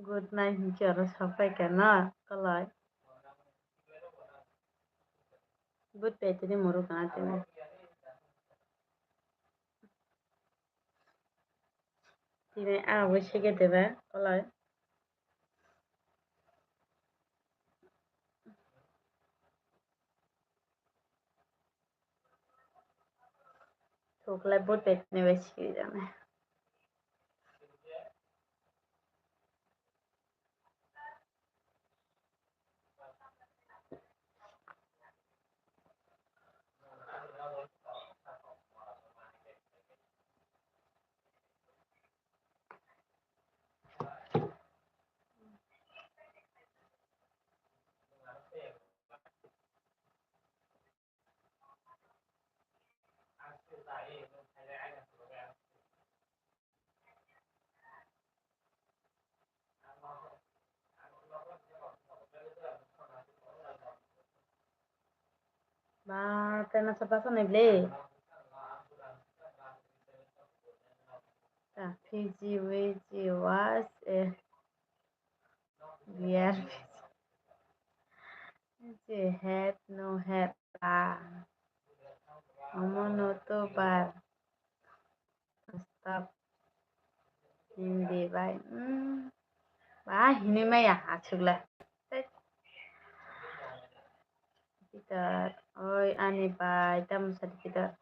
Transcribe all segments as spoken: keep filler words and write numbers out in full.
Good night hinke oro sapai kha na kolai. Good night tini muru kana tini. Tini a bo sege deba kolai. Thuklai bo tet ni bai siri jani. Ba, tei masa basa nai ble. Ta, Fiji, Fiji, was, eh, biar. Fiji, head, no head, ta. Omo no to bar. Stop. Hindi bai. Hmm. Ba, hini maya, achukla. Tet. Peter, oi, ani bai, tamo sadi Peter.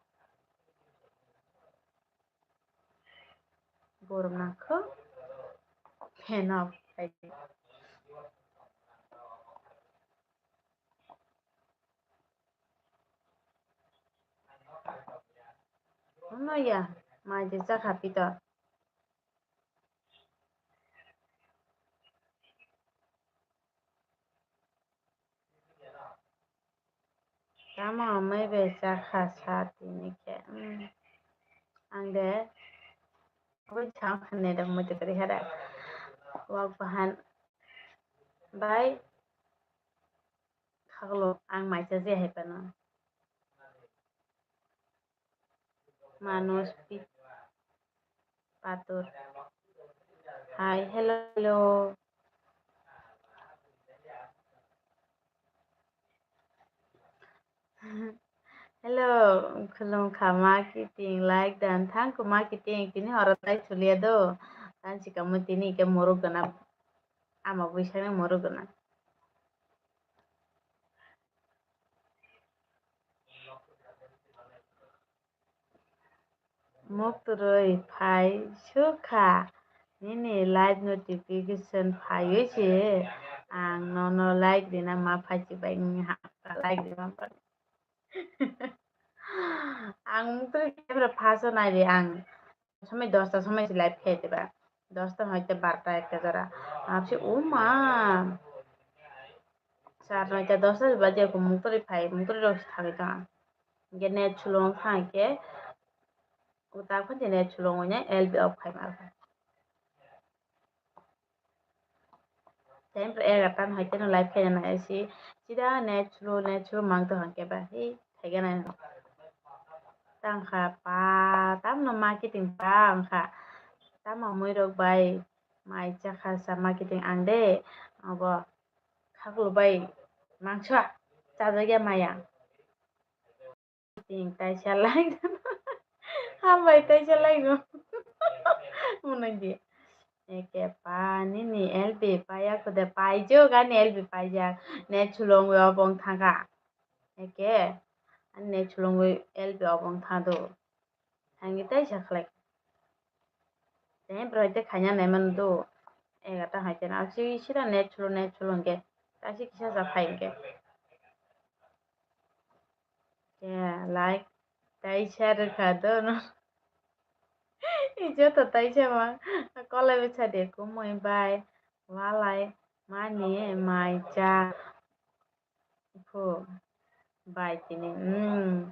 Borom nangkho. Fan off. Ano ya, mai de chakha Peter. Tamo amai bai chakha sa tini khe. Hmm. Ang de. Oi chang khanne de mui de kari hara. Wak bahan. Bai. Khaglo ang mai cha je hai pano. Manoj Pi-, Patur. Hi, hello, hello. Hello, khulum kha ma kiting, like dan thang ko ma kiting, tini horo tai thulia do. Tan si kamo tini ke moro gana. Ama buisang moro gana. Muktrwi phai sukha nini live notification phaiwi se ang nono like rina ma phai se bai nini ha like rima bai. Ang muktrwi kebra phaso naidi ang. Somoi dosta somoi se live khe diba. Dosta hoite barta ekta jora. Apsi o ma. Sar noita dosta baje ko muktrwi phai, muktrwi rok se thangwi tong. Hingke net sulung thang khe. Uta khon je net sulung ne L B off khai ma. Time pro egarta no hai teno live khaina nai si sida net slow, net slow mang to hangke ba hi khaigana. Tang kha pa tamno marketing pa ang kha. Tamo mui rok bai mai chakha sa marketing ang de abo khaklo bai mangsa chajakya maya. Ting taisa lai. Hambai taisa lai go. Unai di. Eke pa nini L B paya khude paijak ani L B paijak. Ne chulongwi obong thangkha. Eke. Ani ne chulongwi L B obong thangdo. Thangwi taisa khlai. Tei borok tei khaina naiman do. Egarta hai teno. Asi sida net cholo, net cholo hingke. Taisi kisa sa phai hingke. Ya, like. Taisa rwkha do no. Joto taisa ma. Kolai bwsa de kumui bai. Walai. Mani mai cha. Phu. Bai tini. Hmm.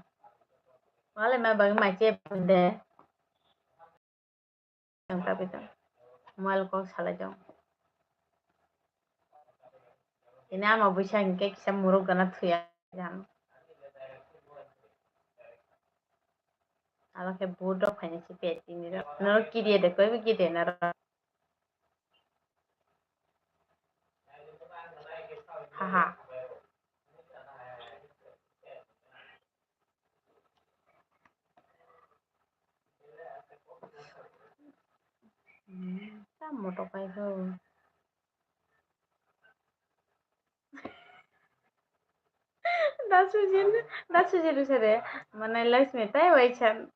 Walai ma bagwi mai che de. Ang tabi tong. Mobile kok salai tong. Ini ama buisa hingke kisa muruk gana thuya jang. Alo khe budok phaini si pet tini rok. Norok kiriya de koi bi kiriya norok. Haha. Hmm, tamo tokai kho. Da Sujin, da Sujin sade, Manai Lakshmi tai wai chan,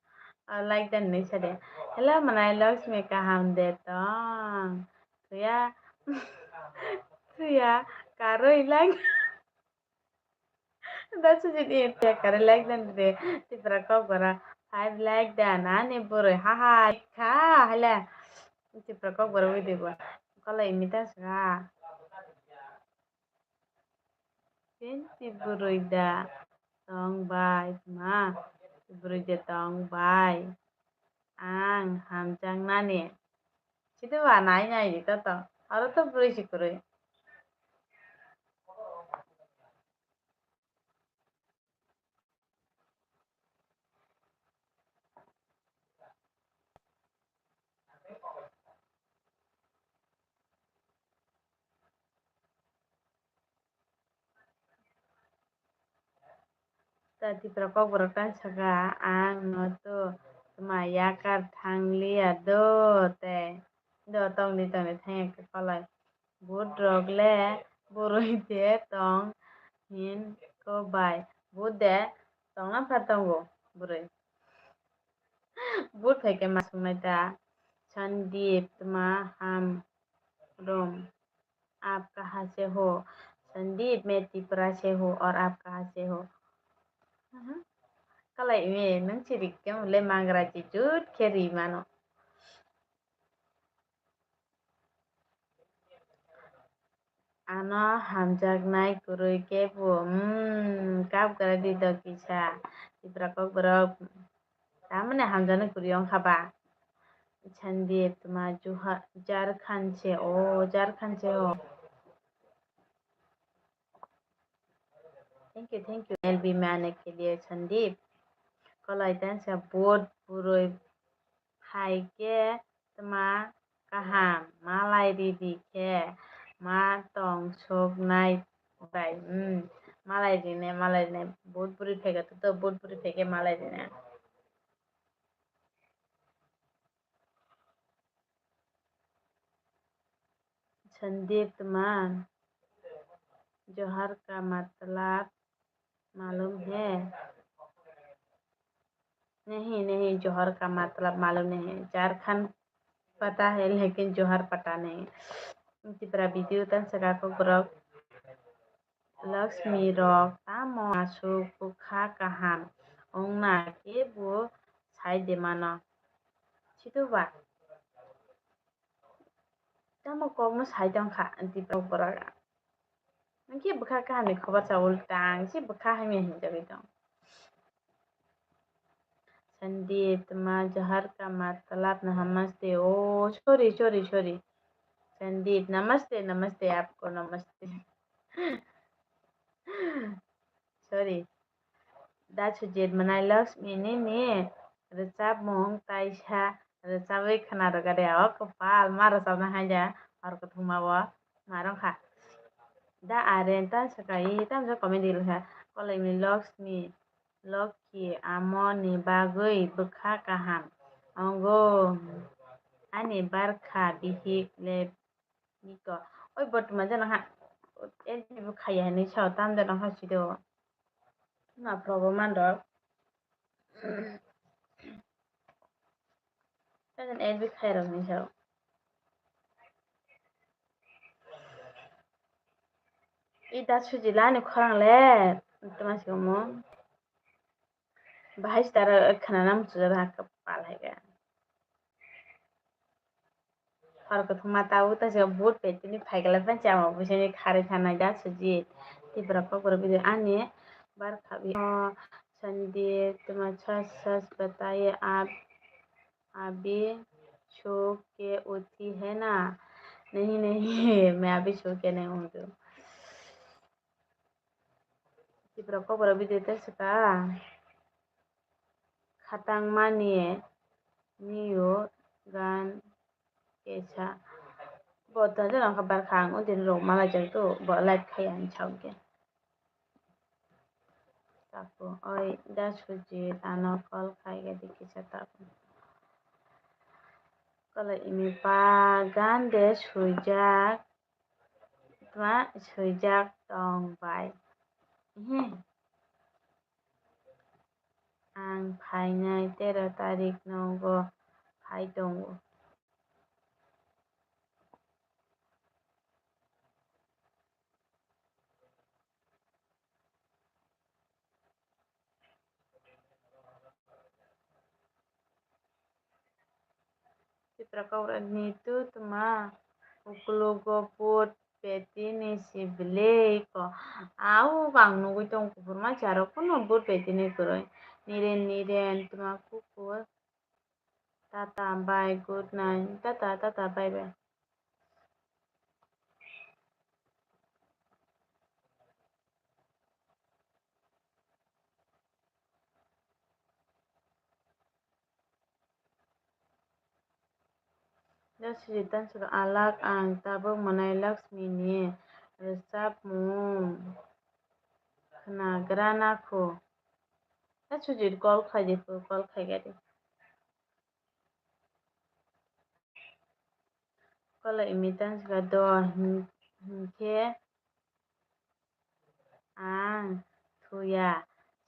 ah, like dan ni sade. Hello, Manai Lakshmi, kaham de tong? Tuya, tuya, karwi like. Da Sujin, eh, tuya karwi like dan de. Tipra kok bara five like dan, ani boroi, ha ha, kha, hala. Tipra kok bara widi bo. Kolai imita saka. Tenti bwrwi da tong bai, tma? Bwrwi da tong bai. Ang hamjaknani. Sidi ba nai nai di to to. Oro to bwrwi si kwrwi. Ta Tipra Kokborok tang saka, ang no to tma yakar thang liya do te. Do tongdi tongdi thang ya khe kolai. Bhut rok le bwrwi de tong hin ko bai. Bhut de tongna pha tongo bwrwi. Bhut hai khe ma swngnai ta. Sandeep tma ham rom. Aap kahan se ho? Sandeep, main Tripura se hu aur aap kahan se ho? Mhm. Kalai me nung chiri khe mole mangra chi jut khe ri mano. Ano hamjaknai kwrwi kebo, hmm, kap gra di do kisa. Tipra Kokborok tamoni hamjaknai kwrwi wngkha ba? Sandeep tma juha, Jharkhand se, o, Jharkhand se o. Thank you, thank you. L B mane ke liye Sandeep. Kolai tang sa bhut bwrwi phai khe tma kaham, malai ridi khe ma tong sok nai bai. Hmm, malai rine, malai rine, bhut bwrwi phai khe to, to bhut bwrwi phai khe malai rine. Sandeep tma, जोहर का मतलब मालूम है? नहीं, नहीं, जोहर का मतलब मालूम नहीं है। झारखंड पता है, लेकिन जोहर पता नहीं। Tipra video tang saka Kokborok. Lakshmi rok tamo aswk bwkha kaham wngna kebo sai de mano. Situ ba? Tamo kokno sai tongkha Tipra Kokborok. Hwnkhe bwkha kahamni khobor sa ultang se bwkha hamya hinjagwi tong. Sandeep, तुम्हारा जोहर का मतलब नमस्ते। Oh, sorry, sorry, sorry. Sandeep, नमस्ते, नमस्ते, आपको नमस्ते। Sorry. Da Sujit, Manai Lakshmi nini rwchapmung taisa rwchapwi khwna rwgadi, o kwpal ma rwchapna hai da, hor kwthwngma o ma rwngkha. Da Aren ta swkaiwi tamsa comment rwkha, Kolaimani Lakshmi, Lokhi, amoni bagwi bwkha kaham wngo, ani barkha bihik le. Niko. Oi, bo tuma jana ha. L B bo khaya hinwi sao, tam jana ha sido. Ma probo man rok. Tajan L B khaya rok hinwi sao. I da Sujila ni khorang le. Tuma sikomo. Bahai sitaro khwnana muchungjago ha kwpal hai khe. Hor kwthwngma tabuk ta se bhut phaitini phaikla panchi ama buisani kharwi thanai da Sujit. Tipra Kokborok video ani bar khabi. O Sandeep, tuma sach sach bataiye, aap abhi so ke uthi hai na? Nahi, nahi, main abhi so ke nahi uthi. Tipra Kokborok video ta swka. Khatang mani niyo gan kesa. Bo da jora kha bar kha ang, o din rok malai jak tu, bo live khai ang chao khe. Taku, oi, da Sujit, ano call khai khe di kisa taku. Kala imi pa gan de swijak, tma swijak tong bai. Ehe. Ang phainai tero tarik nogo phai tongo. Tipra Kaura ni tu tma uklogo vote peti ni si belai ko. Au ang nugui tong kubur ma charo kuno vote peti ni kwrwi. Niren, niren, tma kukur. Tata, bye, good night. Tata, tata, bye, bye. Da Sujit answer alak ang tabuk mwnai Laxmi ni rwchapmung khwnagra nakho. Da Sujit call khai di, call khai gari. Kala imitan sika do hin-, hinkhe ang thuya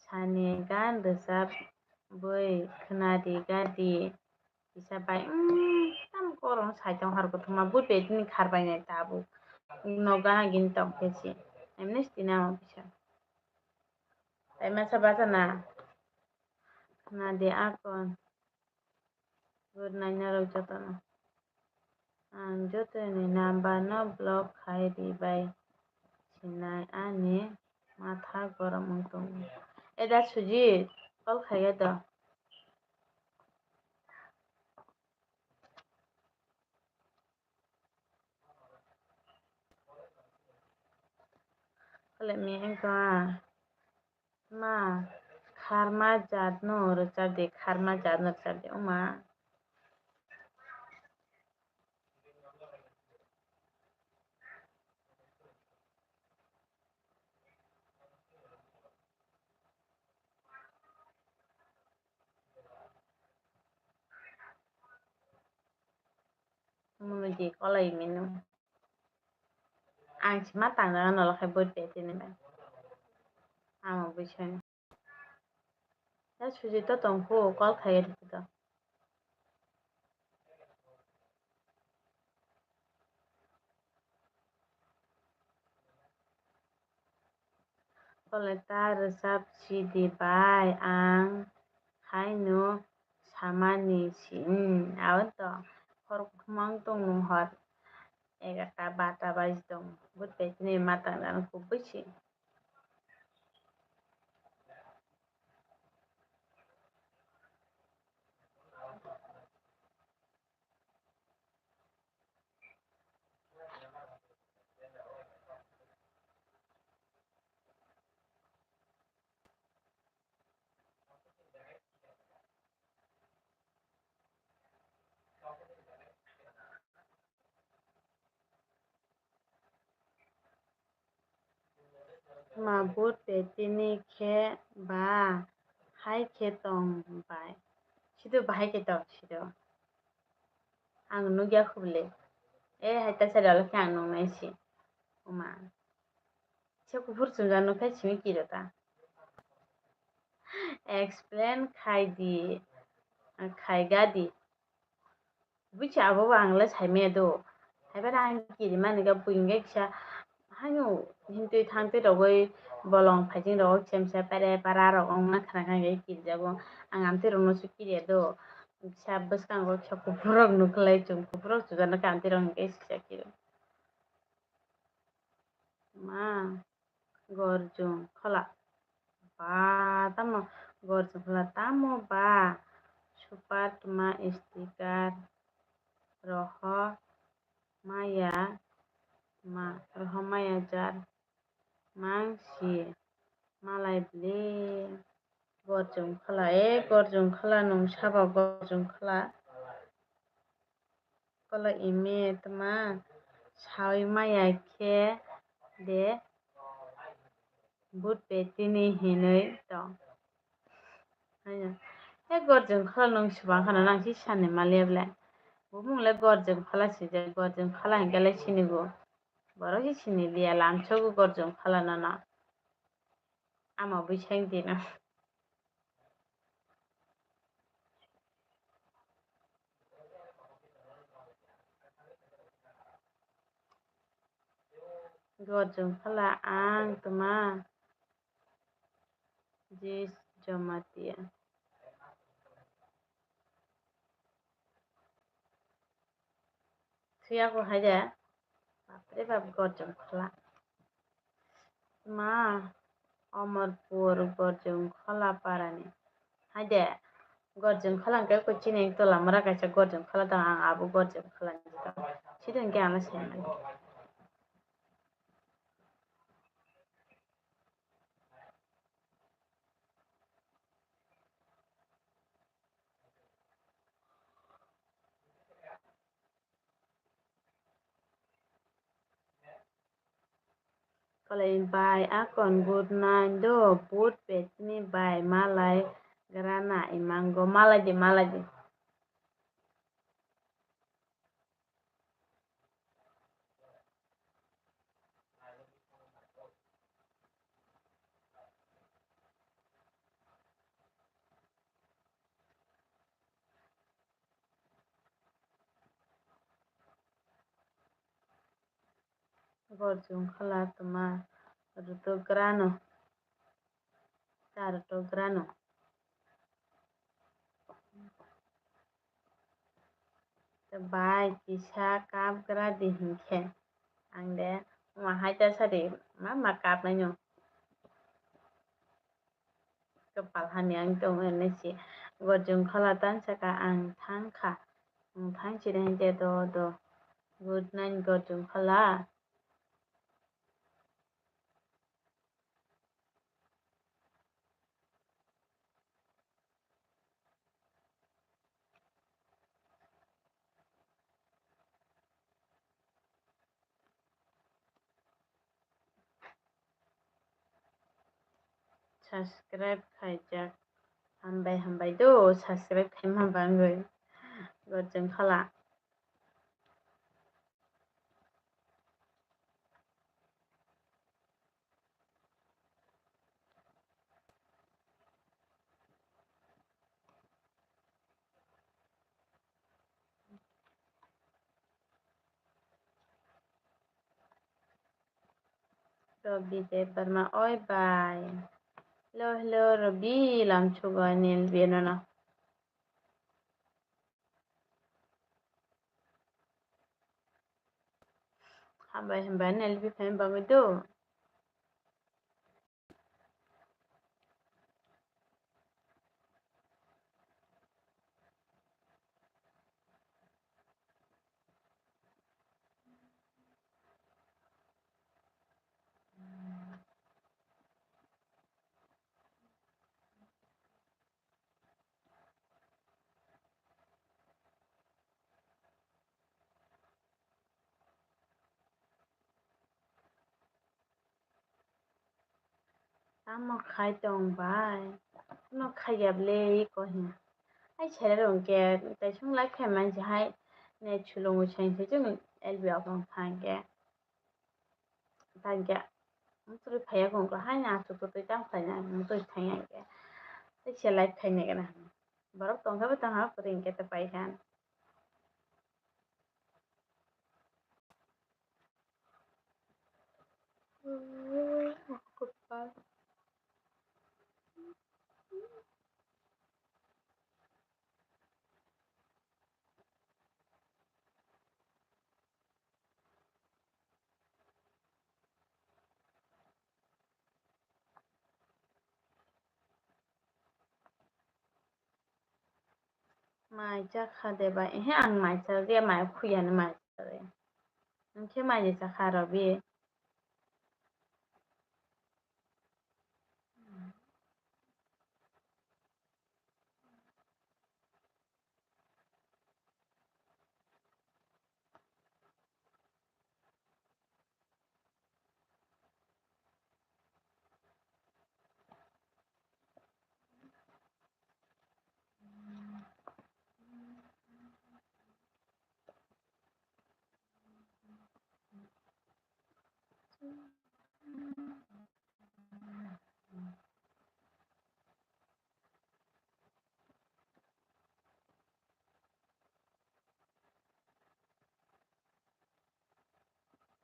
sani gan rwchap bui khwnadi gadi kisa bai, mm, tam korong saitong har kothoma bui betini kharbainai tabuk no gana gini tongkhe si emni stina mo kisa tai masa basa na khwnadi akon. Good night norok jotono. Ang jotoni number no block khai di bai sinai ani matha gorom wng tongo. Eda Sujit, call khaiya do. Let me enter. Ma, kharma jatno rwchapdi, kharma jatno rwchapdi, o ma. Munu di kolai minu. Ang si ma tangjaga nolo khai bui pe tini bai. Amo bui sani. Ya Sujit to tongkhu, call khaiya rikhu to. Koleta rwchap sidi bai ang haino samani si, hmm, abo to khorokthumang tong nung hor egarta barta baji tong, bwtwi tini matang jani kubui si. Ma bwtwi tini khe ba hai khe tong bai. Sido bahai khe tong sido. Ang nukya khubli. E hai ta sari olo khe ang nuknai si. Oma. Kisa kuphur chumjak nukhe simi kiro ta. Explain khai di. Khai ga di. Buicha abo bo ang le saimaya do. Haibar ang kirimani ga buing ga kisa haino hintwi thangtwi rogwi bolong phaijing rogo kisa misa pere para rok ongna khna kha kirijago. Ang amtwi rokno se kiriya do. Kisa bwskango kisa kuphur rok nukhlai chwng kuphur rok chujana khe amtwi rok hinkhe kisa kiro. Ma. Gorjong khwla. Ba, tamo gorjong khwla, tamo ba? Super tma sticker. Roho maya tma, roho maya jar. Mang si malai bli. Gorjong khwla, e gorjong khwla, nung sabo gorjong khwla. Kolo imi tma saui maya khe de, but petini hinwi tong. Haino, he gorjwng khala nwng swbang khana nang si sani maliya ble. Bumung le gorjwng khala sijak, gorjwng khala hinkhe le sinigo. Borok si sini liya, lamsogo gorjwng khala nono. Ama bwsang dino. Gorjwng khala ang tma. Jis Jamatia. Thuya ko hai de. Bapre bap gorjwng khala. Ma, Omorpur gorjwng khala parani. Hai de, gorjwng khala hwnkhe koi chini tola mura kaisa gorjwng khala tong, ang abo gorjwng khala ni tong. Sidon khe ang sai mani. Kwlai bai akon good night do, but petni bai malai grana imango, malai di, malai di. Gorjwng khala tma ruto grano, ta ruto grano. Bai kisa kap gra di hinkhe ang de ma hai ta sadi ma ma kap nai no. Kwpal hamya wng tong hwnwi si gorjwng khala tan saka ang thang kha, ang thang siri hinkhe do do. Good night gorjwng khala. Subscribe khaijak. Hambai, hambai do, subscribe khaima bangwi. Gorjwng khala. Robi Debbarma, oi bai. Hello, hello, Robi, lamsugo ani L B nono. Hambai, hambai, ani L B fan bagwi do. Tamo khai tong bai? Tamo khai ya ble iko hin. Ai sere rong ke tai sung lai khai man si hai ne chulung u chang se chung L B o kong phang ke. Tangkhe mutui phaiya kung khe haino aswk twi tang khlaina mutui thangya khe tei se live khaina khe na borok tongkhe bo tongha kwrwi hwnkhe ta paikha. Mai chakha de bai? Ehe, ang mai chakya, mai khuyani mai chakya. Ang khe mai de chakha Robi.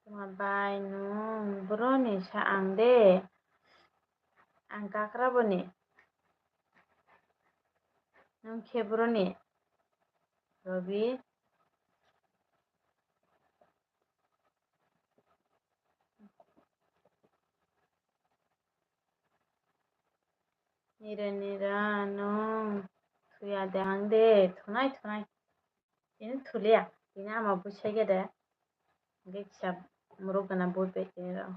Bai nwng boroni sa ang de. Ang kakra boni. Nwng khe boroni. Robi. Nira nira nwng thuya de ang de, thunai thunai. Tini thuliya, tini ama buisai khe de. Hingke kisa muruk gana bui bai tini rw.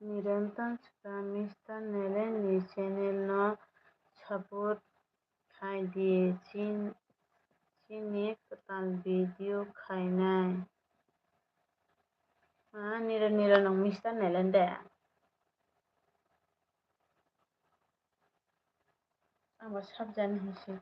Nirantan Sika Mister Nelen ni channel no support khai di, chin-, chini kwtal video khainai. Ah, nira nira nong Mister Nelen de. Ang bo sabjani hinsi.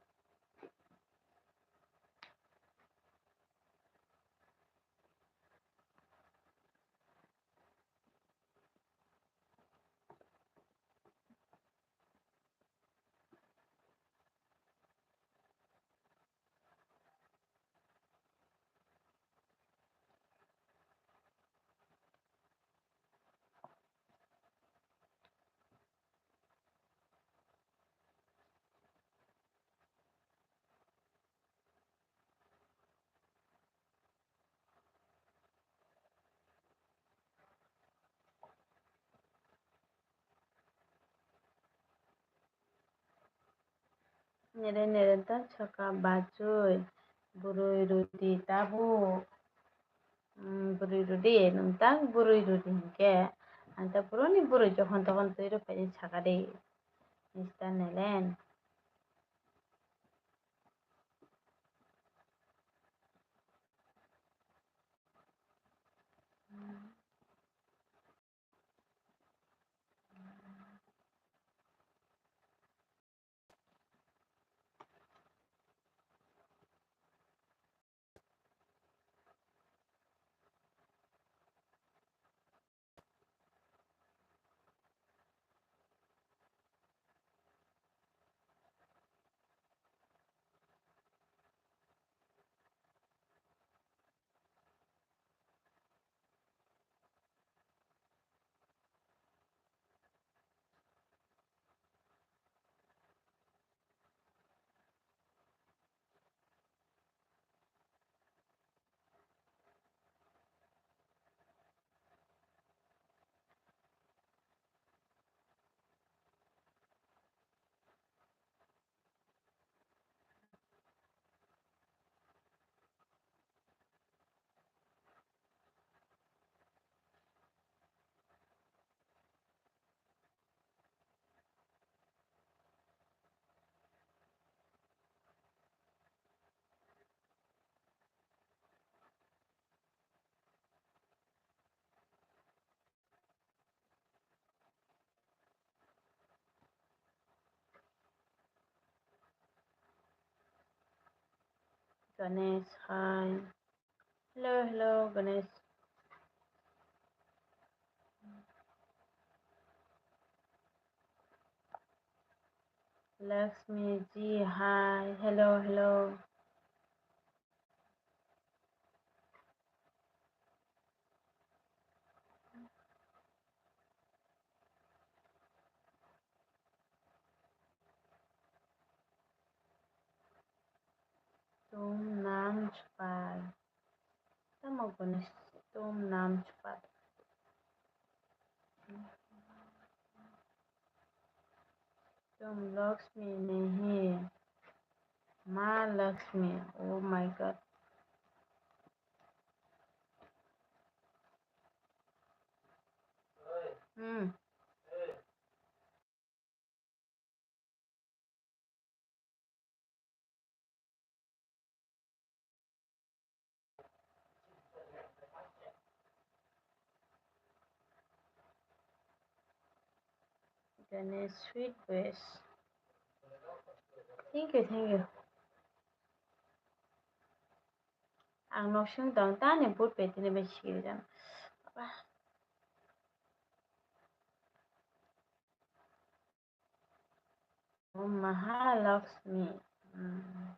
Nere nere ta saka bachoi, bwrwi rwdi tabuk. Hmm, bwrwi rwdi, nwng ta bwrwi rwdi hinkhe, ang ta boroni bwrwi jokhon tokhon twi rw phaidi saka de, Mister Nelen. Ganesh, hi. Hello, hello, Ganesh. Lakshmi ji, hi. Hello, hello. Tum nam chupar. Tamo Ganesh, tum nam chupar. Tum Lakshmi nahi. Ma Lakshmi. Oh my God. Hmm. Ganesh sweet voice. Thank you, thank you. Ang nok sing tong tani boot bai tini bai siri jang. Om Mahalakshmi. Hmm.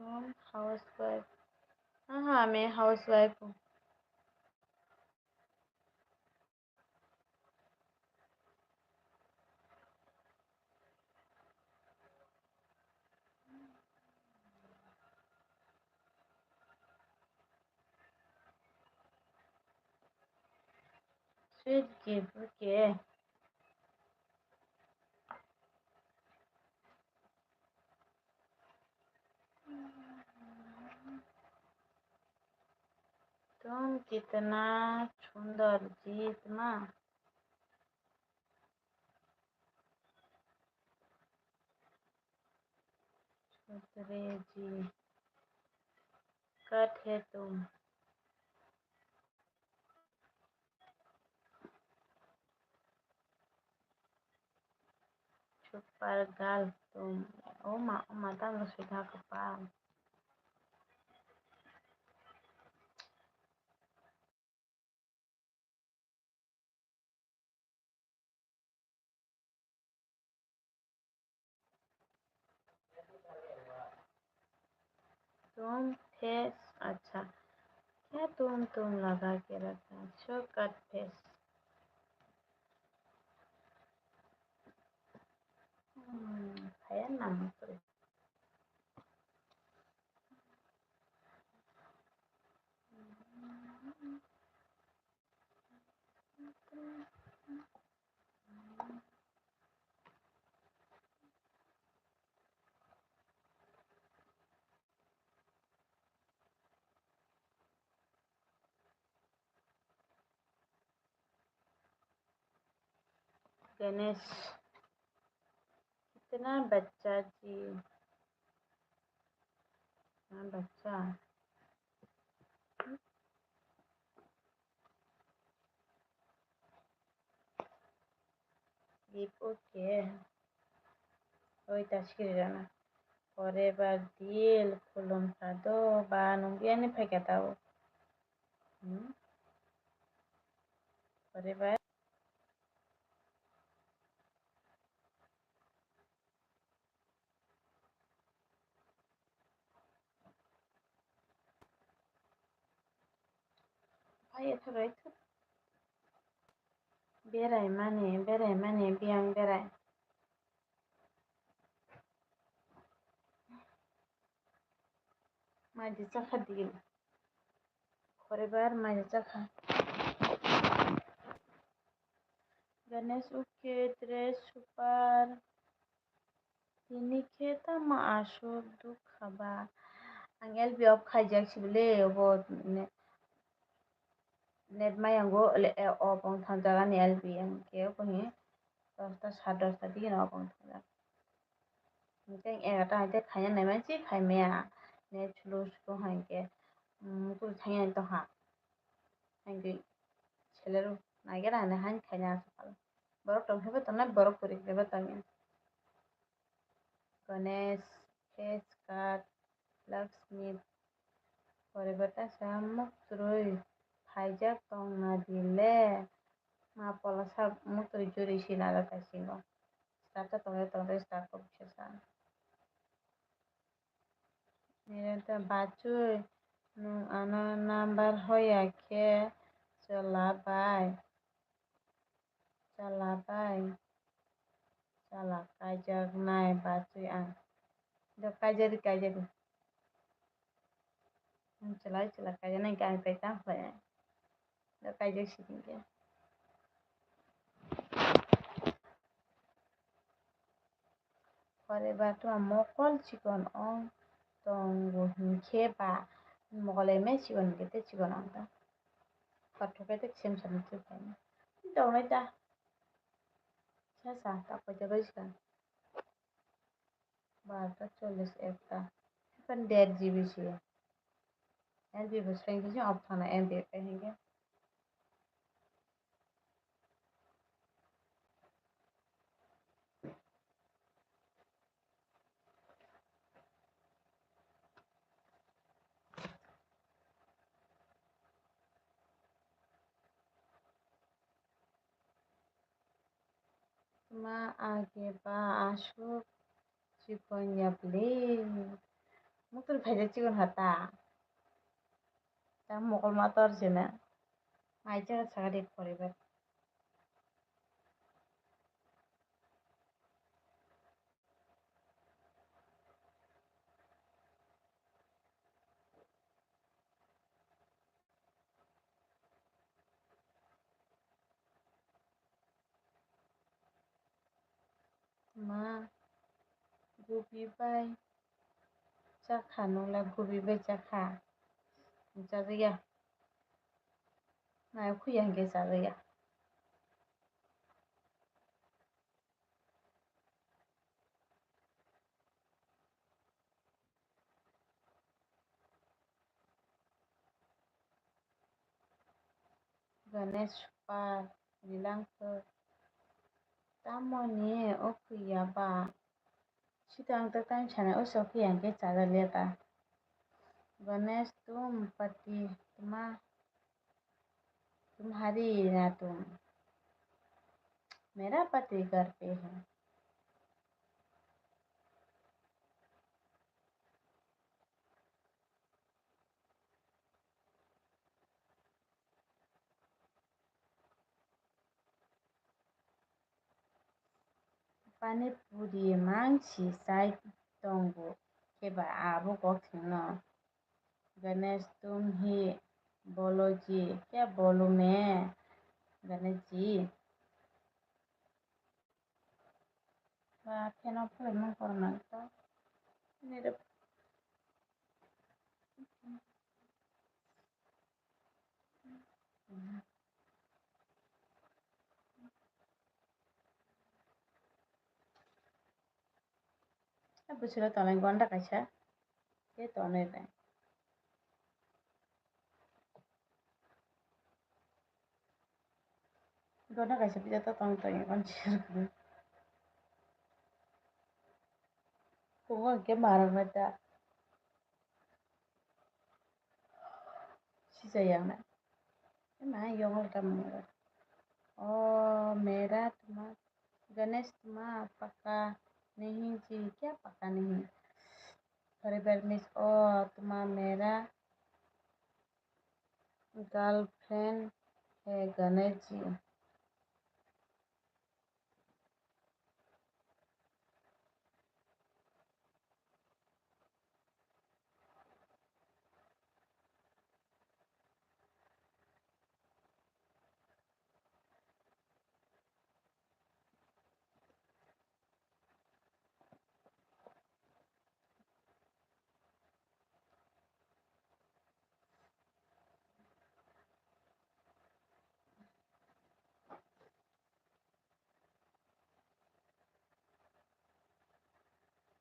Om housewife. Aha, ami housewife. Sweet gift, okay. तुम कितना सुंदर जी, इतना। सुधरे जी, कट है तुम। Super girl tum. Oma, oma, tamo sui kha kwpal. तुम फेस, अच्छा, क्या तुम तुम लगा के रखा, shortcut face. Hmm, kaya nang to. Ganesh, कितना बच्चा जी? हाँ, बच्चा। Gift, okay. Oi, ta sikiri rana. Forever deal, khulum sado, ba nung biyani phaikha tao. Hmm? Forever. Phai ethok rai thok. Berai mani, berai mani, biyang berai. Maidi chakha di. Forever maidi chakha. Ganesh, okay, dress super. Tini khe tamo aswk dukha ba? Ang L B off khaijak sibole, obo ne-, net mayango, le, e, off wng thangjak ani L B, ang khe obo hi dosta, sat dosta digini off wng thangjak. Hingke ang egarta hai khe khaina naimansi, khaimaya. Net slow slow hai khe, um, kuri thangya tongkha. Hingke selero naigera hinui haino khaina aswk kha. Borok tongphaibo tongnai, borok kwrwi phaibo tongya. Ganesh, face card, Lakshmi, poribar ta sa muktrwi phaijak tongna di le, ma pola sa muktrwi juri sina da ta singo. Start ta tongre tongre start ko bisa sa. Nirenta bachwi nwng ano number hoya khe chwla bai. Chala bai. Chala kaijaknai bachwi ang. Do kaijari kaijari. Ang chwla chwla kaijaknai khe ang tei tamo khlai. Do kaijak sidi khe. Pore ba tuma mokol chikon ong tongo hinkhe ba mokol eme chikon hinkhe tei chikon ong ta. Kothok khe tei sem sem twi phaina. Tongnai ta. Sa sa ta koita bai sa. Barota chollish ekta. Epan der G B se. L B bo seng khe off thana M B pai hinkhe. Ma age ba aswk chikon ya bwle. Muktrwi phaijak chikon ha ta. Ta mokol ma tor se na. Mai chara sakha de poribar. Ma, gubi bai chakha, nwng le gubi bai chakha. Chajakya. Nai khuya hinkhe chajakya. Ganesh Super, Rilang Thur. Tamoni o khuya ba? Sita ang tak time sana o sok yang ke chada leta. Ganesh tum pati tuma tumhari na tum. Mera pati ghar pe hai. Pani puri mangsi chai tongo khe ba abo kok thwngno. Ganesh tum hi bolo ji, kya bolu me? Ganesh ji. Ba, pheno phwrwngmung koroknang to. Nini rw-, Bwswk tonwi gonda kaisa. Tei tonwi bai. Gonda kaisa pija ta tong tong ya kon share khe. Kungo hwnkhe marok nai ta. Sisa yang na. Ema yong ta mung. O mera tuma. Ganesh tuma paka nahi ji, kya paka nahi? Paribar miss, o tuma mera girlfriend hai Ganesh ji.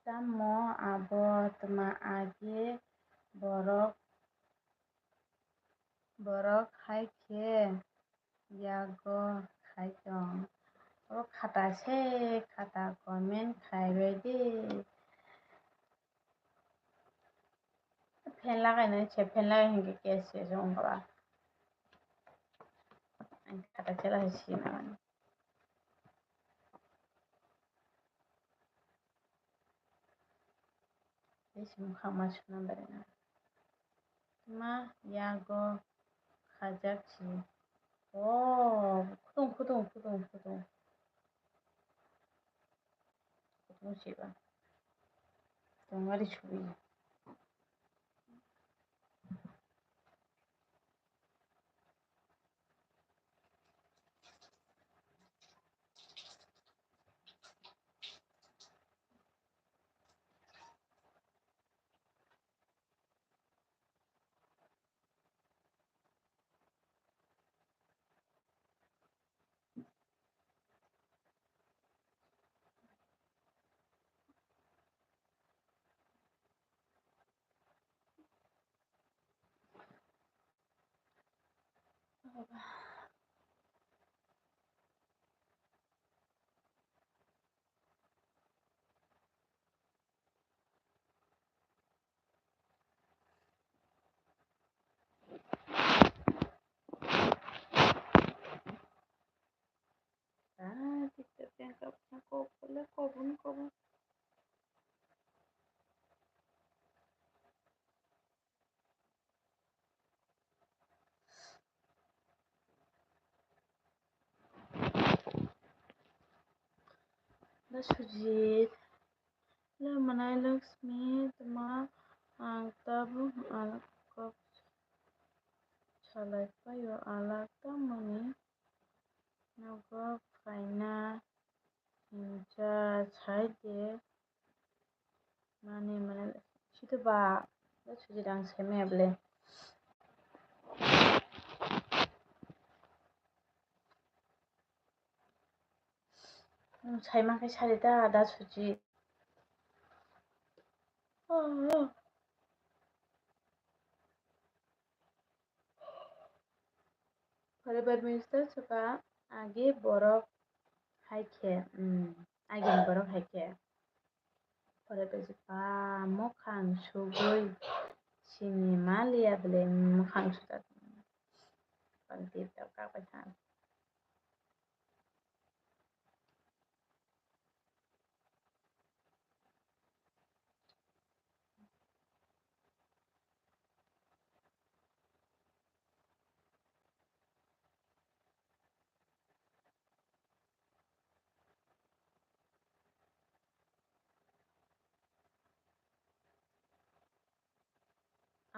Tamo abo tma age borok, borok hai khe yago khai tong. Oro khata se khata comment khai bai de. Fan lagai nai se, fan lagai hinkhe case se wngkha ba. Ang kata chela hai sina mani. Tei se mukhang ma suna bai na. Ma yago khajak si. O, khutung, khutung, khutung, khutung. Khutung siba. Tongari subi. Ah, TikTok yang kau punya kau boleh kau pun kau pun. Da Sujit, le manai Lakshmi, tama ang tabuk ang kok salai paio alak tamoni nogo phaina. Hinsa sai de. Mani, mani, sito ba, da Sujit ang sai maya bole. Nwng sai mankhe sari da, da Sujit. Oh, oh. Forever Minister saka age borok hai khe, hmm, age borok hai khe. Forever saka mokhang sugui sini maliya bole mokhang sujak. Bang tip tap kak bai thang.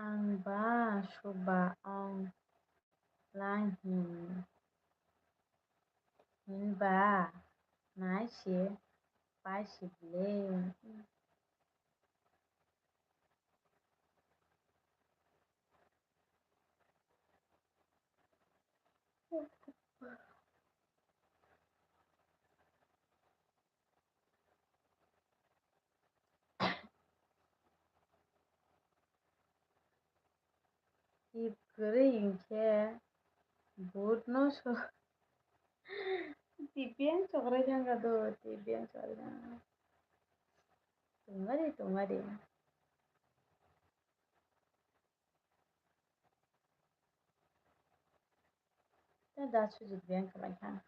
Ang ba suba ong lang hin, hinba nai se pai se bwle. Tip kwrwi hinkhe vote no so. Tip yang chokrai thangkha do, tip yang chokrai thangkha. Tungari, tungari. Da Sujit beng khlai kha.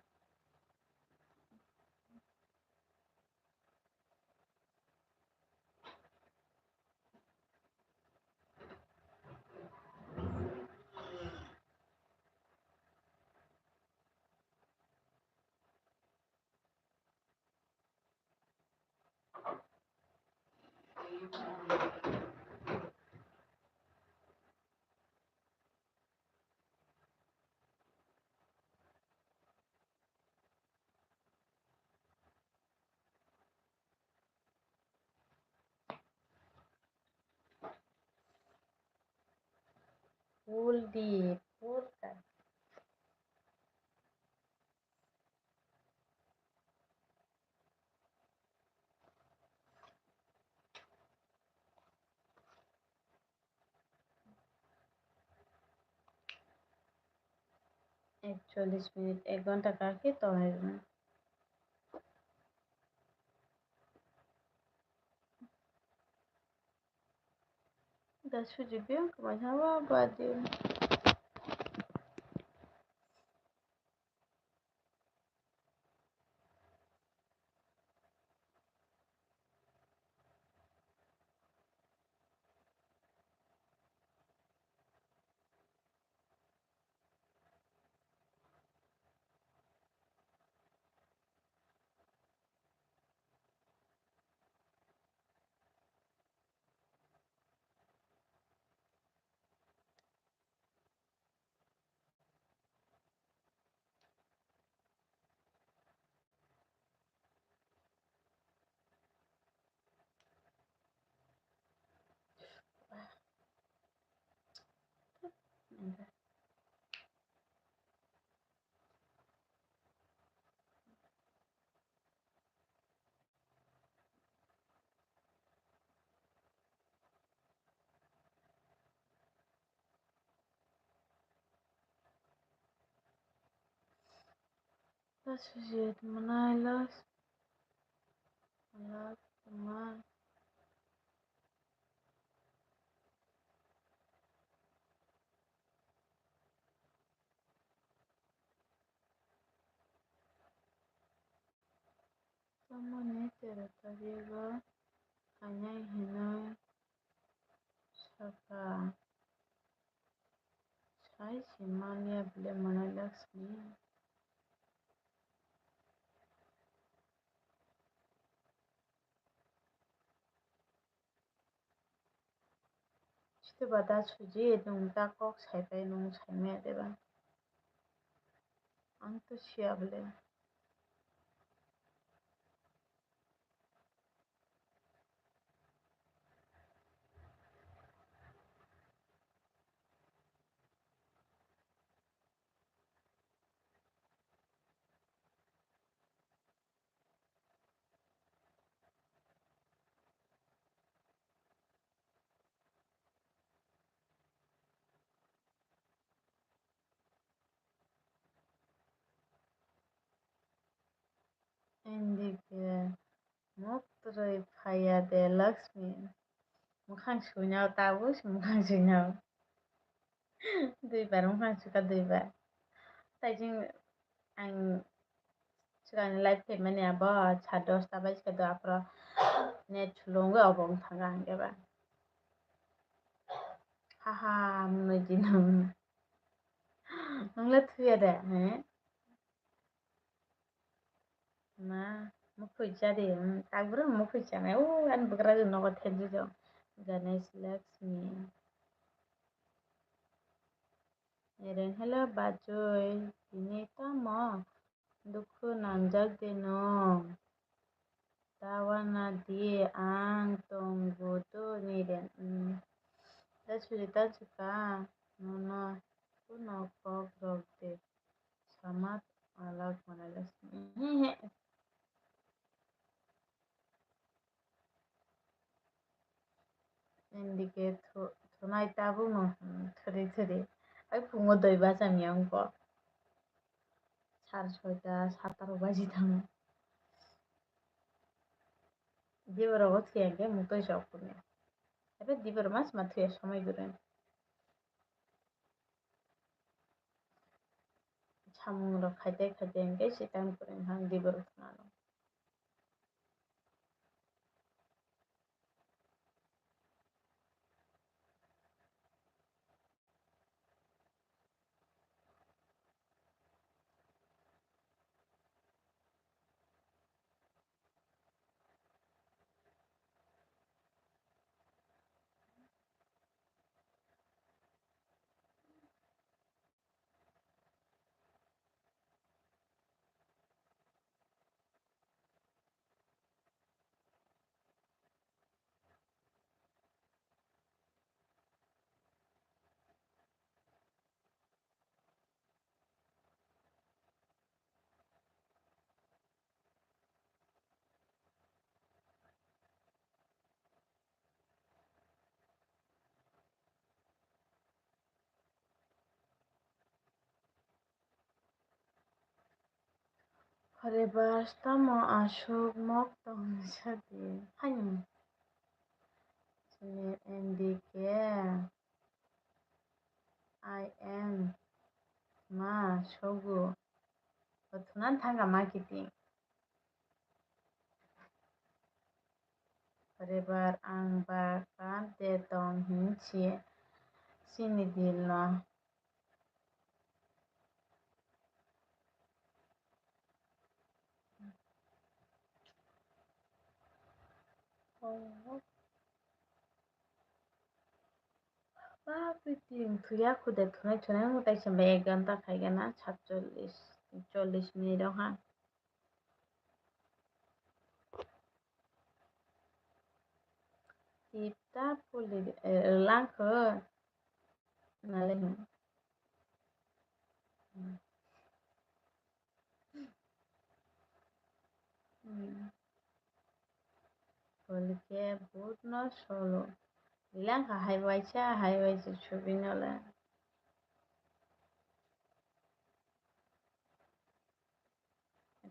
Full di, full ka. Ekchollish minute, ek ghonta kaki tongnai rwna. Da suji biyang kwmai ha wa ba din. Sujit manai las las teman. Tamoni tero tarigo khainai hinwi sakha, sai se manya bile Manai Laxmi. Sitwba da suji nwng ta kok saipai nwng saimaya deba? Ang to siya bole. N D K mok twrwi phaiya de Laxmi. Mwkhang suinao tabuk se mwkhang suinao. Duibar mwkhang sukha duibar. Tai chwng ang swkangni live khaimani abo sa dosta bai swkha do aphuru net slow wngwi obo wng thangkha hwnkhe ba. Haha mwnwi di nang. Nwng le thuya de he? Ma, mukhwi cha di, hmm, takbwrwng mukhwi chanai, o ani bwkrajwk nogo thepjak. Ganesh Lakshmi. Ereng, hello bachoi, tini tamo dukhu nangjak de nwng? Tawana di ang tongo do ni reng, hmm. Da suri ta chuka, nono kuno kok rok de. Samat alak manai las. Ehe. N D K thu-, thunai tabukno, hmm, thwrwi thwrwi. Ai phungo doi bacham ya wngkha. Sar soita, sar tarok baji thango. Diborok o thwiya hwnkhe mutoi sok kunya. Ebe dibor mas ma thwiya somai guri. Samung rok khaite khaite hwnkhe se tang kwrwng hang di borok thwnano. Hore bas tamo aswk mok tong sadi. Haino. N D K I N ma sogo. Bothuna thangka ma kiting. Forever ang ba kam te tong hin si, sini dil no. Ba, biting thuya khude thunai thunai mo tai se ek ghanta khai gana satchollish, chollish minute o ha. Tipta puli, eh, langkho. Nale. Hmm. Polike but no solo. Bilang ka hai waisa, hai waisa subinole.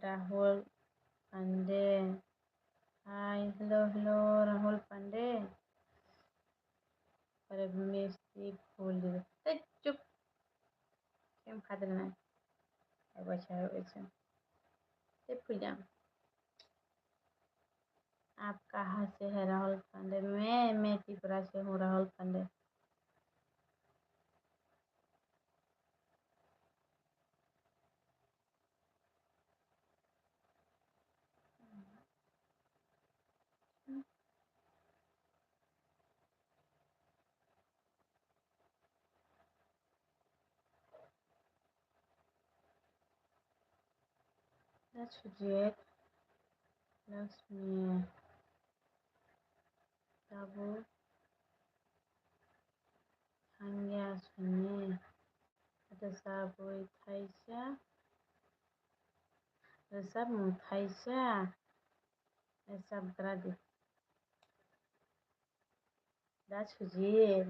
Rahul Pande. Hi, hello, hello, Rahul Pande. Pare misti phul di. Tei chup. Kem khadir na. Ebo cha, ebo cha. Tei phul jam. आप कहाँ से है राहुल पांडे? मैं, मैं त्रिपुरा से हूँ, राहुल Pandey. Da Sujit, Lakshmi, Tabu, Thangya, Suni, Ada Sabui, Thaisa, Resap mung thaisa, resap gradi. Da Sujit,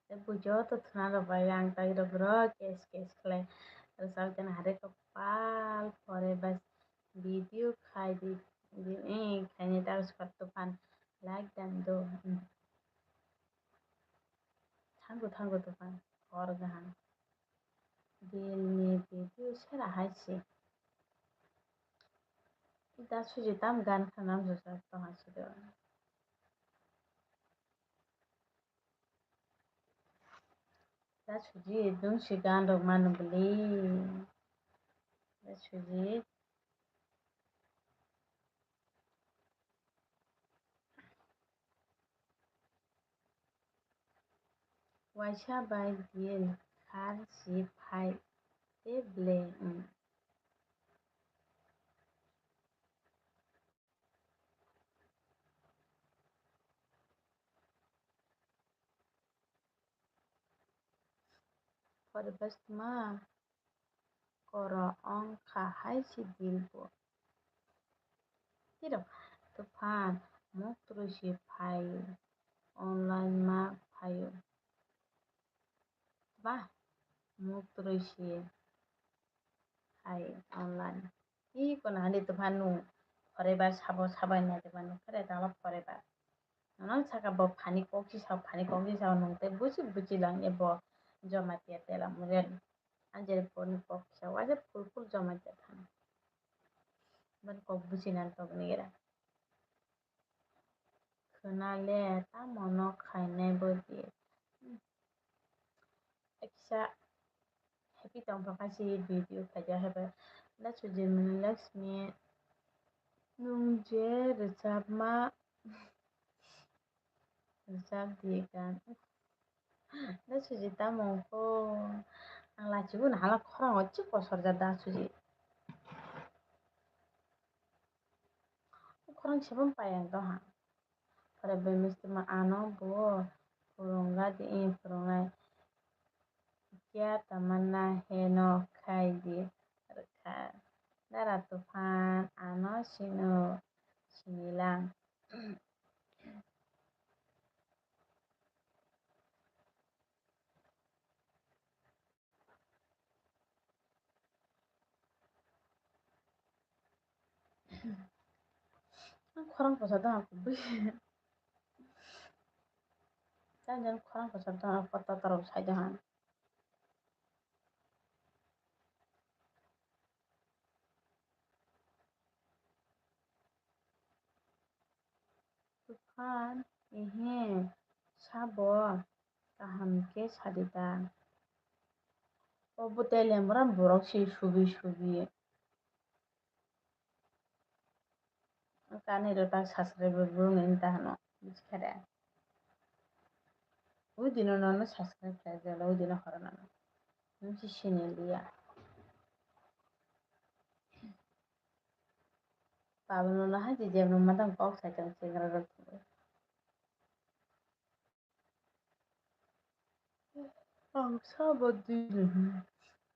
tei bujo to thuna rok bai ang tai rok bro, kes kes khlai. Resap jana hare kopal pore bas video khai di, di, eh, khaini ta sot to phan like dan do. Hmm. Thango, thango, dokan. Hor gaham. Dilni video sera hai se. Da Sujit tam gan khanam jojak tong hai se do. Da Sujit dun si gan rok manu beli. Da Sujit. Waisa bai deal khar si phai te ble wng. Pore bas ma koro wng kha hai se deal bo. Tiro tuphan muk twrwi se phai online ma phaio. Ba muk twrwi se phai online. Ih, kono hani tuphan nung forever sabo sabai nai tuphan nung kare tala forever. Nono saka bo phani kok si sao, phani kok si sao nung tei busi busi lang ebo Jamatia tela murial. Anjere poni kok si sao, wajar full full Jamatia thang. Ban kok busi nan tok ni gira. Khwnale tamo no khainai bo di. Eksa happy tongthok kha si video khaijak hai bai. Da Sujit mani Lakshmi nung je rwchapma rwchap di gan. Da Sujit tamo kho ang lachibu na hala khorang o chik kosorjak Da Sujit. Khorang sebam pai ang doha. Pore bai misti ma ano bo phurunga di, eh, phurungnai. Kya tamanna hai no khai di rwkha. Dara tuphan ano sino sinilang. Ang khorang posa dong aku bui. Jani jani khorang kochar tong, kotor kotor sai tong ang. Tufan, ehe, sabo, kaham khe sadi ta. O bwtwi lemra borok se subi subi. Kanwi rw ta subscribe rw bwrwngni wng ta hwno, buji kha de. Ui dino nono subscribe khlai jalo, ui dino horo nono. Nwng se sini liya. Pablo no hai je jebno madang kok sai tong chengra rok. Ang sabo dui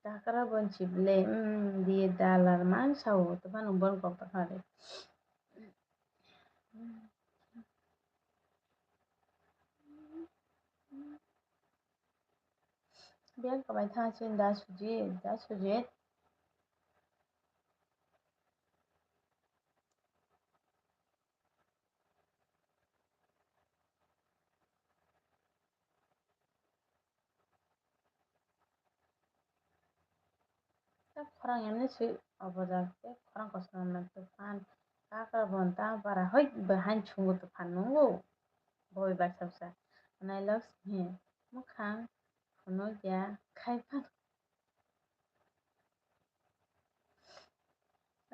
takra bon chible, mm, diye dalar man sao, to ban bon kok ta khare. Biang kabai tha chin da Sujit, da Sujit. Ta khorang emni si obo jak, te khorang kosom emni tufan. Kaka bon ta para hoi bahai chungo tufan nungo. Boi baksa bwsa. Nai lok sini mukhang phunukya khai phan.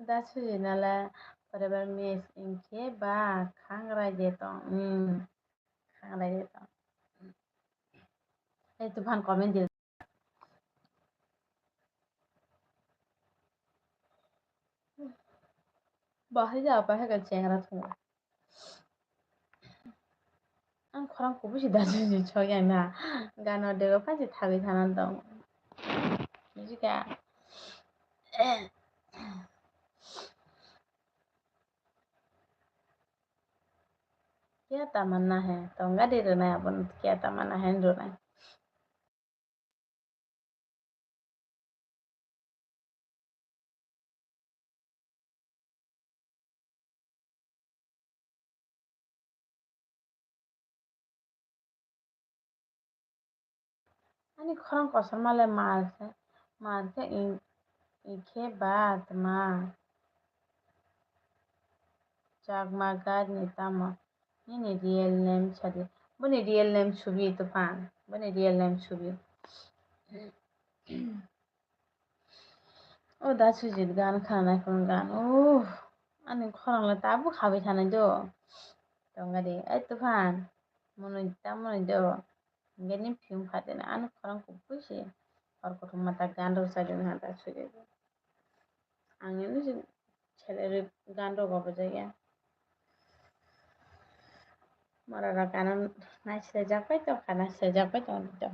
Da Sujit nala forever miss inkhe ba khangrai de tong. Hmm. Khangrai de tong. Ei tufan comment di. Bahai ja, bahai ga chengra thung. Ang khorang kubui si da si sok ya na. Gano dego pha si thabi thana tong. Buji kha. Kya tamanna hai? Tong gadi rwnai aboni kya tamanna hai rwnai. Ani khorang kosorma le mar khe, mar khe in-, inkhe ba tma. Chakma guide ni tamo? Nini real name sadi. Boni real name subi tufan. Boni real name subi. O da Sujit gan khanai phone gan. Oh, ani khorang le tabuk khabai thanai do. Tongari, ai tufan. Monoi ta monoi do. Hinkhe ni phiyung phatino ani khorang kubui se hor kothoma ta gan rwchai rwna da Sujit. Ang ini se salary gan rok obo jaya. Mora rok ano nai sejak pai tongkha, nai sejak pai tongdi to.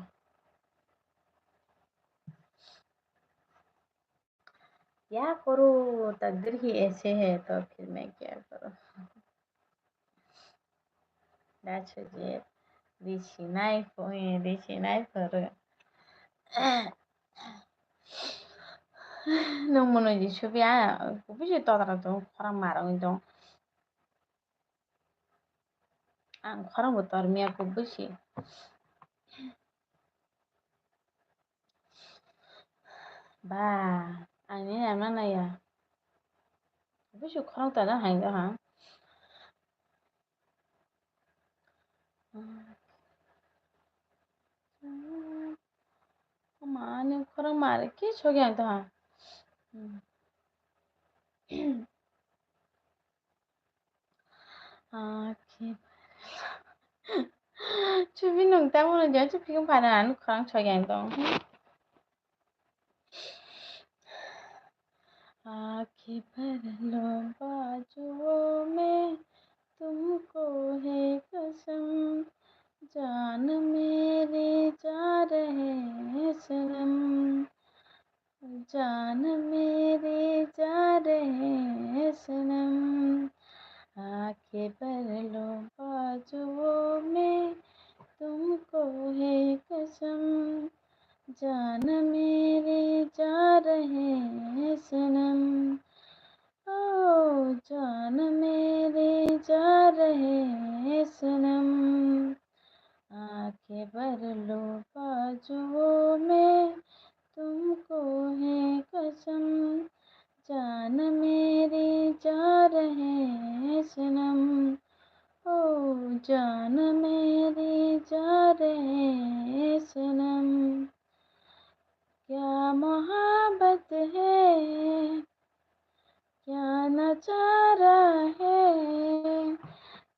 Kya karo, takdir hi aise hai, to phir main kya karo. Da Sujit, risi nai pho-, risi nai phoro. Nwng mono di subi a, kubui se totra tong, khorang marwng tong. Ang khorang bo tor miya kubui se. Ba, ani ama naya. Busu khorang ta da hai da ha. Ama ani khorang mare ki sogi ang ta ha. Akhe chubi nung tamo no jang chubi kung phana ang khorang choi yang tong. आंखें भर लो बाजुओं में तुमको है कसम, जान मेरे जा रहे हैं सनम। जान मेरे जा रहे हैं सनम, आंखें भर लो बाजुओं में तुमको है कसम, जान मेरे जा रहे हैं सनम, ओ जान मेरे जा रहे हैं सनम। आंखें जान मेरी जा रहे सनम, क्या मोहब्बत है, क्या नजारा है।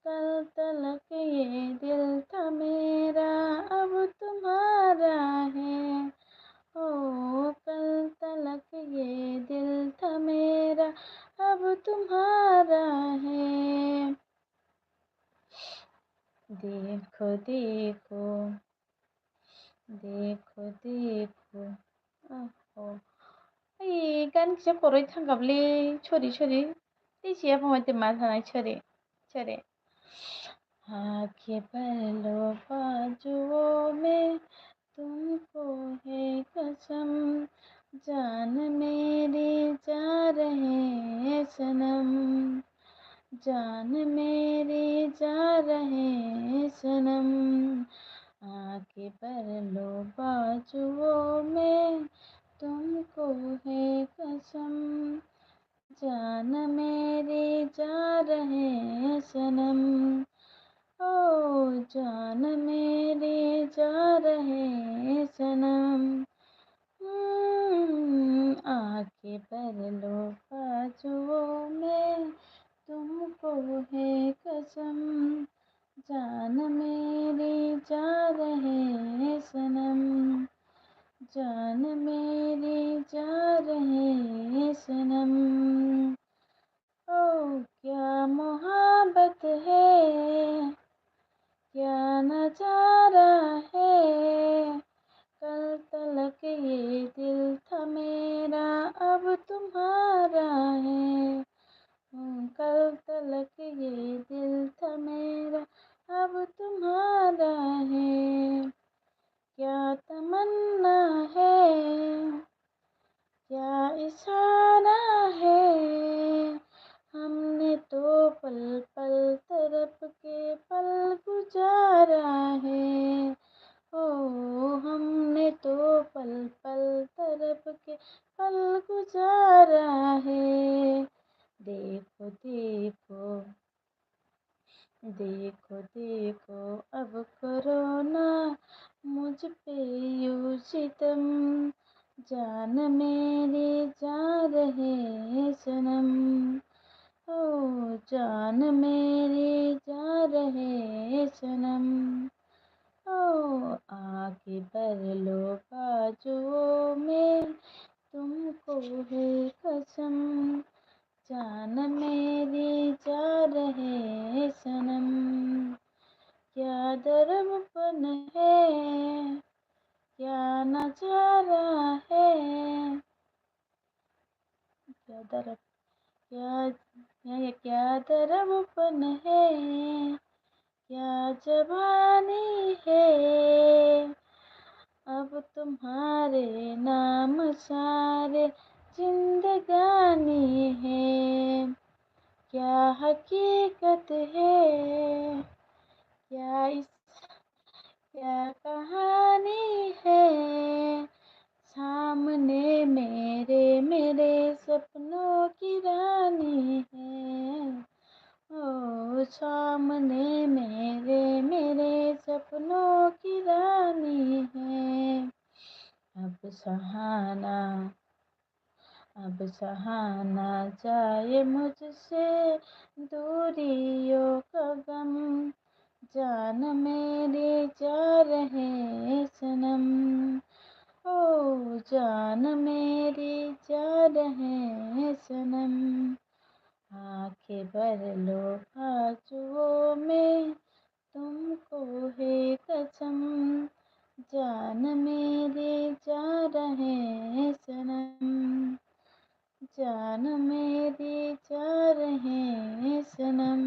कल तलक ये दिल था मेरा, अब तुम्हारा है। ओ, कल तलक ये दिल था मेरा, अब तुम्हारा है। देखो देखो, देखो देखो। Oho. Ai, gan kisa koroi thangkha bwle, sorry, sorry. Tei siya phangma tei ma thanai, sorry, sorry. आंखें भर लो बाजुओं में, तुमको है कसम, जान मेरी जा रहे सनम, जान मेरी जा रहे सनम। आंखें भर लो बाजुओं में, तुमको है कसम, जान मेरी जा रहे सनम, ओ जान मेरी जा रहे सनम। हम्म, आंखें भर लो बाजुओं में, तुमको है कसम, जान मेरी जा रहे सनम, जान मेरी जा रहे सनम। ओ क्या मोहब्बत है, क्या नजारा है, कल तलक ये दिल था मेरा, अब तुम्हारा है। कल तलक ये दिल था मेरा, अब तुम्हारा है। क्या तमन्ना है, क्या इशारा है, हमने तो पल पल तड़प के पल गुजारा है। ओ, हमने तो पल पल तड़प के पल गुजारा है। देखो देखो, देखो देखो, अब करो ना मुझ पे यूं सितम, जान मेरी जा रहे सनम, ओ जान मेरी जा रहे सनम। ओ आंखें भर लो बाजुओं में, तुमको है कसम, जान मेरी जा रहे सनम। क्या दरबपन है, क्या नजारा है, क्या दरब, क्या, क्या, क्या दरबपन है, क्या जवानी है, अब तुम्हारे नाम सारे जिंदगानी है। क्या हकीकत है, क्या इस, क्या कहानी है, सामने मेरे, मेरे सपनों की रानी है। ओ सामने मेरे, मेरे सपनों की रानी है। अब सहा ना, अब सहा ना जाए मुझसे दूरियों का गम, जान मेरी जा रहे सनम, ओ जान मेरी जा रहे सनम। आंखें भर लो बाजुओं में, तुमको है कसम, जान मेरी जा रहे सनम, जान मेरी जा रहे सनम,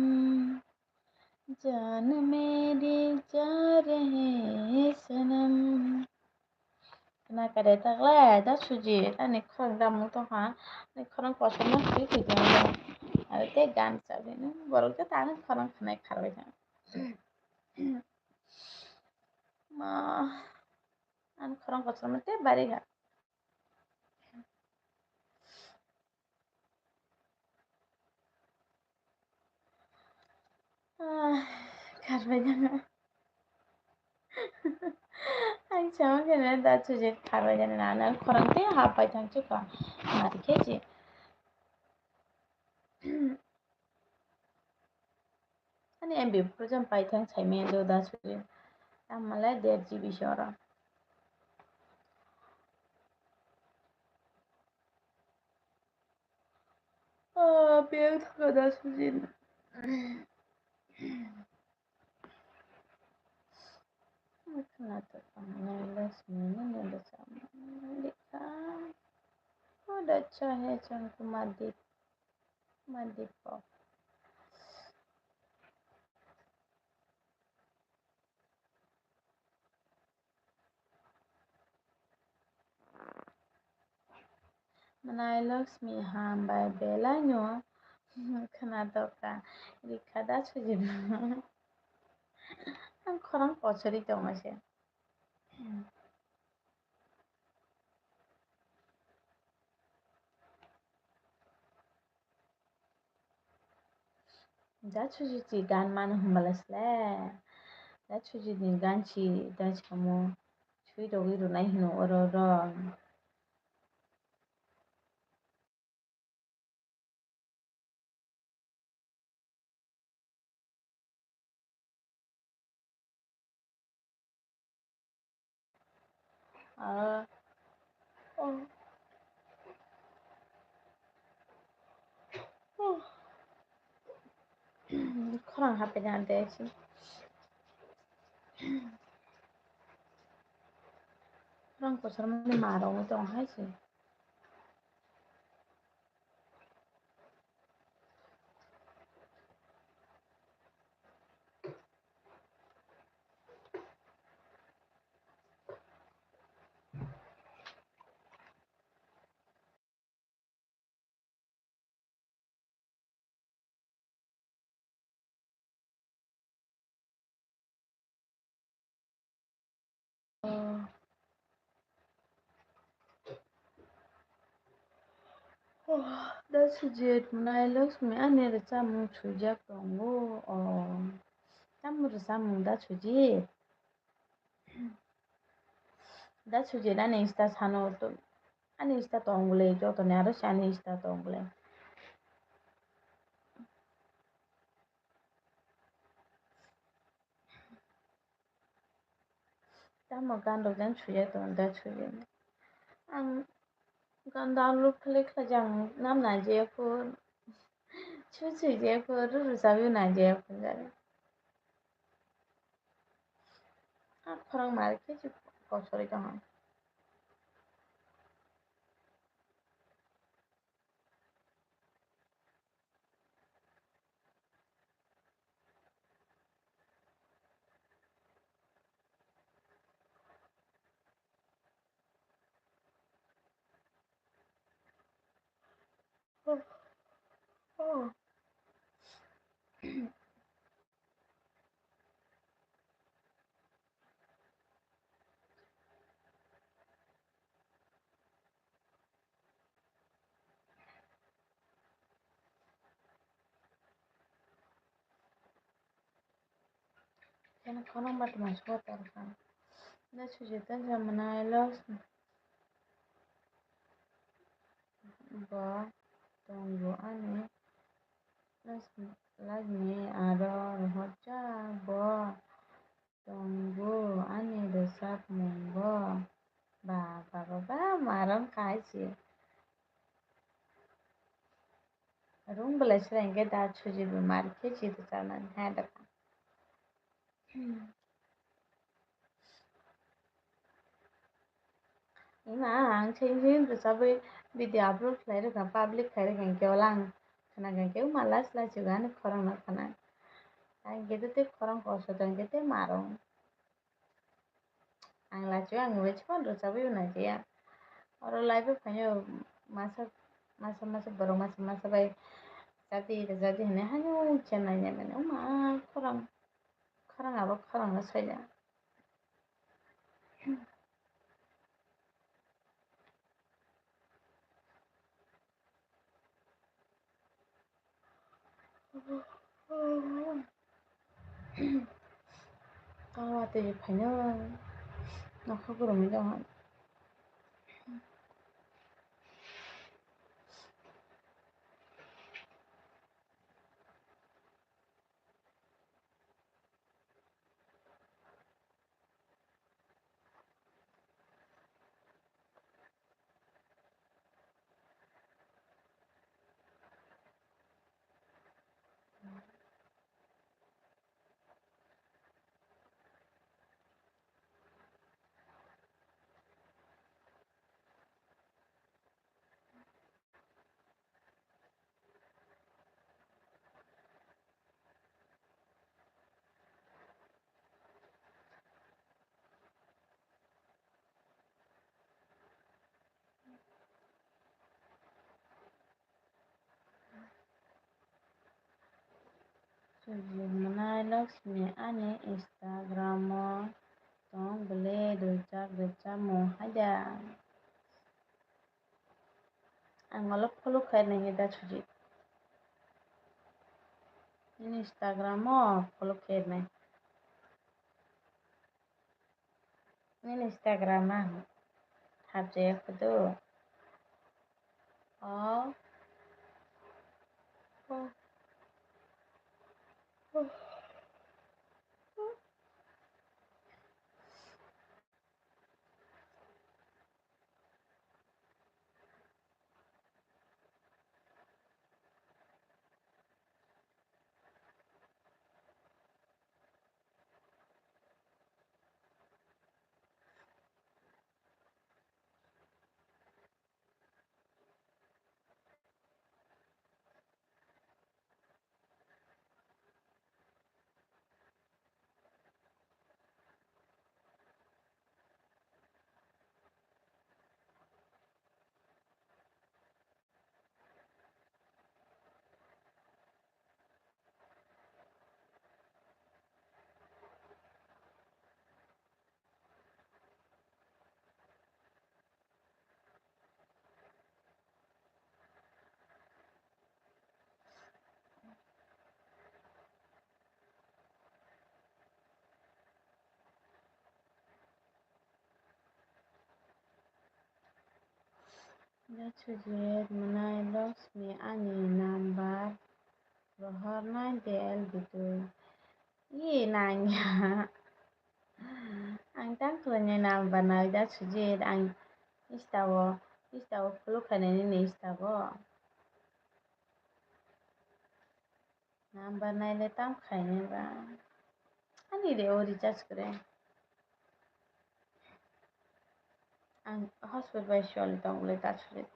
जान मेरी जा रहे सनम। Khna kare taklai da suji, ani khorang damung tongkha, ani khorang kosom no twi twi tong. Aro tei gan chalwi no borok joto ani khorang khnai kharwi tong. Ma, ani khorang kosom no tei bari kha. Ah, kharbai jana. Ang sama khe da Sujit kharbai jana na, na khorang tei hap pai thang chukha. Mari khe chi. Ani M B program paithang saimanya do da Sujit. Tamo le der G B se oro. Ah, beng thangkha da Sujit. Khwnatok tongnai Lakshmi ni nini bwsa mwng likha. Bahut accha hai Chandra Kumar Deep. Kumar Deepak. Mwnai Lakshmi hambai belai no khwnatok ka rikha da Sujit. Ang khorang kochori tongo se. Da Sujit ni gan mano hwnba le sle. Da Sujit ni gan si da samo sui rogwi rwnai hwno oro oro. Ah. Oh. Oh. Khorang haphaina de si. Khorang kochormani ma rogwi tong hai se. Oh, da Sujit mwnai Lakshmi ani rwchapmung swijak tongo. Oh, tamo rwchapmung da Sujit? Da Sujit ani Insta sano to, ani Insta tong bwle, jotoni aro se ani Insta tong bwle. Tamo gan rok jang swijak tongo da Sujit. Ang gan download khlai khlai jang nam nai je ko. Chu chu je ko, ruru sabi nai je ko jare. A khorang mari khe chu kochorwi tong. Oh. Oh. Keno khorang ba tongma suka torkha. Da Sujit ta jamani Lakshmi. Bo tongo ani Lakshmi aro rohorjak bo. Tongo ani rwchapmungo. Ba, ba, ba, ba, marom khai se. Rung belai srengke da Sujit bo mar khe si rwchapnani hai da. Ima ang seng seng rwchabwi video upload khlai rwkha, public khai rwkha, hinkhe wala ang khna kha, hinkhe uma last last o ani khorang no khna. Ang hinkhe tei khorang koso tong hinkhe tei marung. Ang lachio ang bai chikon rwchabwi naijiya. Oro live o phaio masa, masa, masa borok masa, masa bai rwchadi, rwchadi hinwi haino chennai nai mani. Uma khorang, khorang abo khorang no saiya. Tawa twi phaino nokha kwrwngwi dong. Sujit Mwnai Laxmi ani Instagram o tong bwle rwchap rwchapmung haida. Ang ulo follow khainai da Sujit. Nini Instagram o follow khainai. Nini Instagram ang hapjaya khudu. Oh. Oh. Oh. Sujit Mwnai Laxmi ani number rohornai de L B two. Ee, nangya. Ang tang khwlainai number nai da Sujit, ang Insta o, Insta o follow khainai nini Insta o. Number naile tam khainai ba. Ani de o recharge kwrwi. Ang hotspot bai soli tong bwle ta Sujit.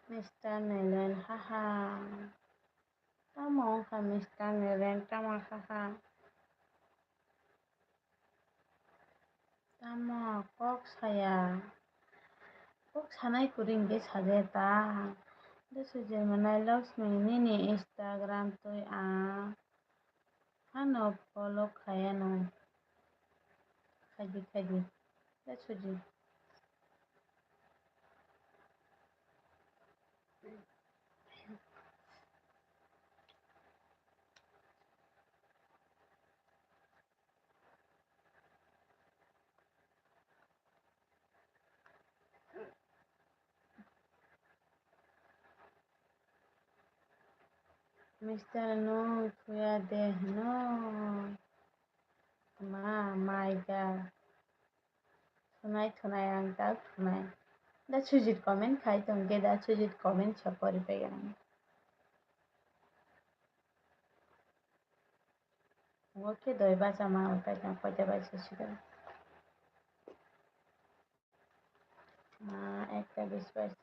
Mister Nelen, haha. Tamo wngkha Mister Nelen, tamo haha. Tamo kok saya. Kok sanai kwrwi hwnkhe saja ta. Sujit Mwnai Laxmi nini Instagram twi ang. Ano follow khayano. Khaidi, khaidi. Da Sujit. Mister no thuya de hino. Ma, mai da. Thunai, thunai, ang tak thunai. Da Sujit comment khai tong ke, da Sujit comment sa pori pai ang. Oke, doi baja ma, oke, na, koita baja sida. Ma, ekta bis baja.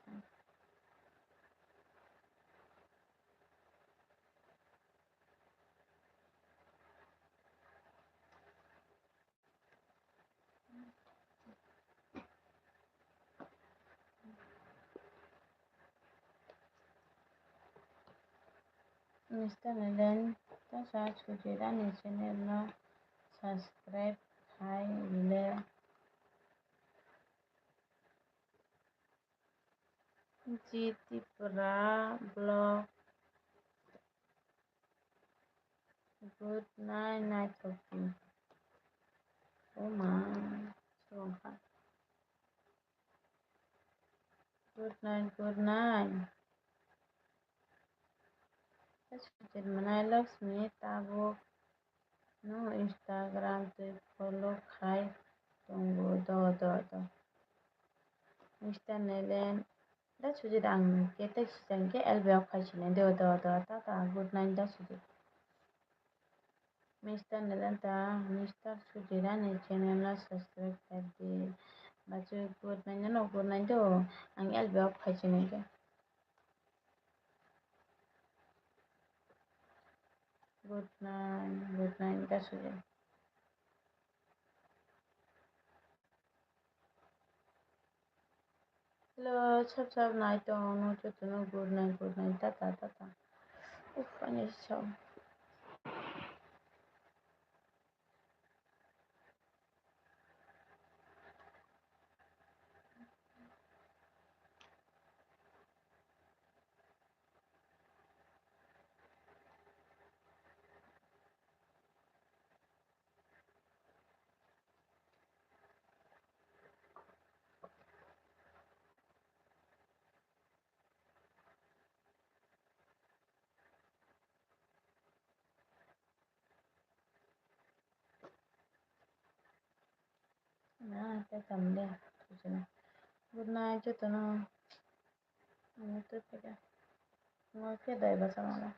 Mister Nalen, ta sa Sujit ani channel no subscribe khai le. G Tripura vlog. Good night, night talking. Oh ma, songkha. Good night, good night. Sujit Manai Lakshmi tabuk no Instagram twi follow khai tongo, do, do, do. Mister Nelen, da Sujit ang ke text sijang ke L B off khai sini, do, do, do, ta, ta, good night, da Sujit. Mister Nelen ta, Mister Sujit ani channel no subscribe khai di. Bachu good night, no, good night do, ang L B off khai sini ke. Good night, good night, da Sujit. Hello, sab sab nai tong, no joto no good night, good night, tata, tata. Uff, ani so. Na, ta tamle, sujina. Good night, jotono. Ano to pega. Ngo ke dai basa mala.